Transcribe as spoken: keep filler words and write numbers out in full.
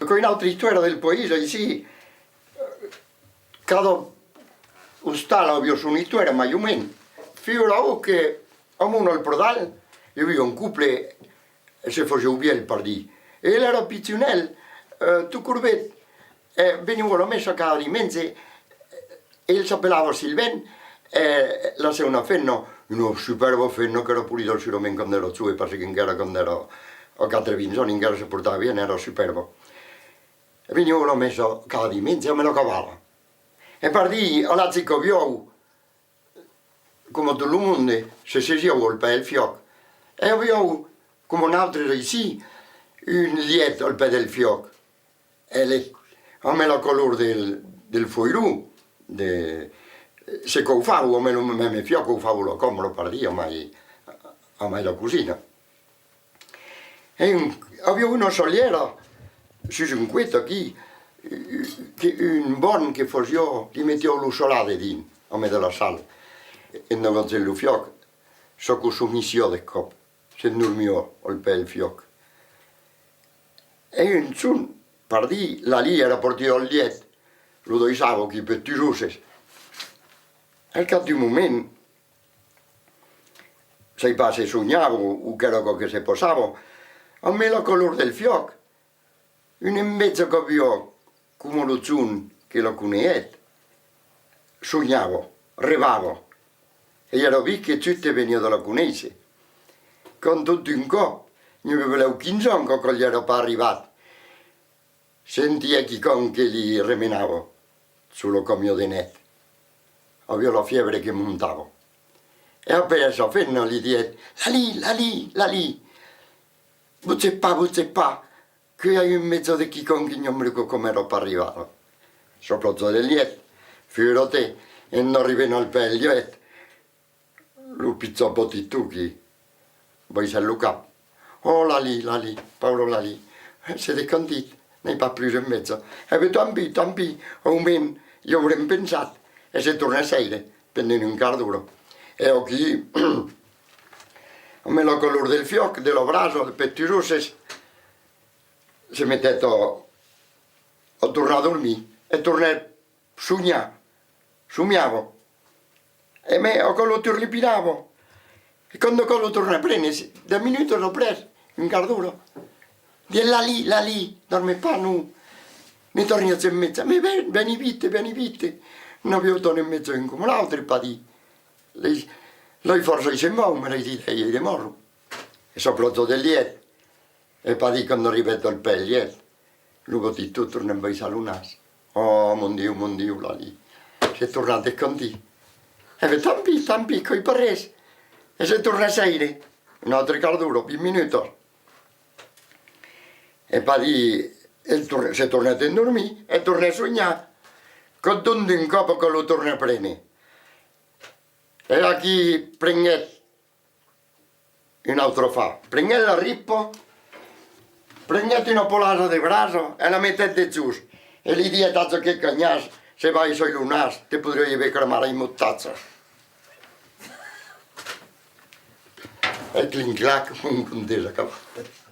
Quò una autra istoèra del país, aicí. Cada ostal aviá son istoèra, mai o mens. Figuravetz que amont al Pardal i aviá un coble, e se fasián vièlhs, pardí. E el èra pichonèl, eh, tot corbet, e veniá a la messa cada dimenge, e el s'apelava Silvèn, e la seuna femna, una supèrba femna qu'èra polida, segurament, quand èra jove, parce qu'encara quand èra a quatre-vints ans, encara se portava bien, èra supèrba. E veniá a la messa cada dimenge amb la cavala. E pardí, a l'atge qu'avián, coma tot lo monde, se sesián al pè del fiòc. E avián, coma nautres aicí, un lièch al pè del fiòc. E le, amb la calor del, del foiron, de, se caufava, amb lo mème fiòc caufava la cambra, pardí, amai, amai la cosina. E un, aviá una solièra sus un cuet aquí, que un vent que fasiá, li metiá lo solar dedins, amb de la sal, endavant lo fiòc, çò que somissiá de còp, s'endormiá al pè del fiòc. E un jorn, pardí, Lalí èra partit al lièch, lo daissava aquí per tusses. Al cap d'un moment, sai pas se sonhava o, o qu'èra aquò que se passava, amb la calor del fiòc, una enveja qu'aviá, coma lo jorn que la coneguèt, sonhava, revava, e i èra vist que juste veniá de la conéisser. Quand tot d'un còp, n'i aviá benlèu quinze ans qu'aquò li èra pas arribat, sentiá quicòm que li remenava sus la camiá de nuèch. Aviá la fièbre que montava. E après sa femna li dièt: «Lalí, Lalí, Lalí, boges pas, boges pas, que ai una enveja de quicòm que n'i a un bric que m'èra pas arribada.» S'aplòcha del lièch, figura-te, en arribent al pè del lièch, lo pichòt botiton que baissèt lo cap. «Ò, Lalí, Lalí, paura Lalí, se descantit, n'ai pas plus enveja.» «E ben, tant pis, tant pis, au mens i aurem pensat.» E se tornèt seire pendent un quart d'ora. E aquí, amb la calor del fiòc, de la brasa, de pèl tusses, se metèt a, a tornar dormir e tornèt sonhar, somiava. E mès aquò lo turlipinava. E quand aquò lo tornèt prene, dètz minutas après, un quart d'ora, dièt: «Lalí, Lalí, dòrme pas, non, ne torni a enveja.» «Mès ven, veni vite, veni vite.» N'aviá tant enveja un coma l'autre, pardí. L'ai, l'ai fòrça, i se'n va, me l'ai dit, e i demòra. E s'aplòcha del lièch. E pardí, quand arribèt al pè del lièch, lo botiton tornèt baissar lo nas. «Ò, mon Diu, mon Diu, Lalí, se tornèt descantir.» «E ben, tant pis, tant pis, qu'ai pas res.» E se tornèt seire un autre quart d'ora, vint minutas. E pardí, el tor-, se tornèt endormir e tornèt sonhar. Qu'at donc d'un còp aquò lo tornèt prene. E aquí prenguèt un autre afar. Prenguèt la ripa, prenguèt una polasa de brasa e la metèt dejós e li dièt: «Atge que canhàs, se baissas lo nas, te podriái ben cremar las mostassas.» E clin-clac, mon conte es acabat.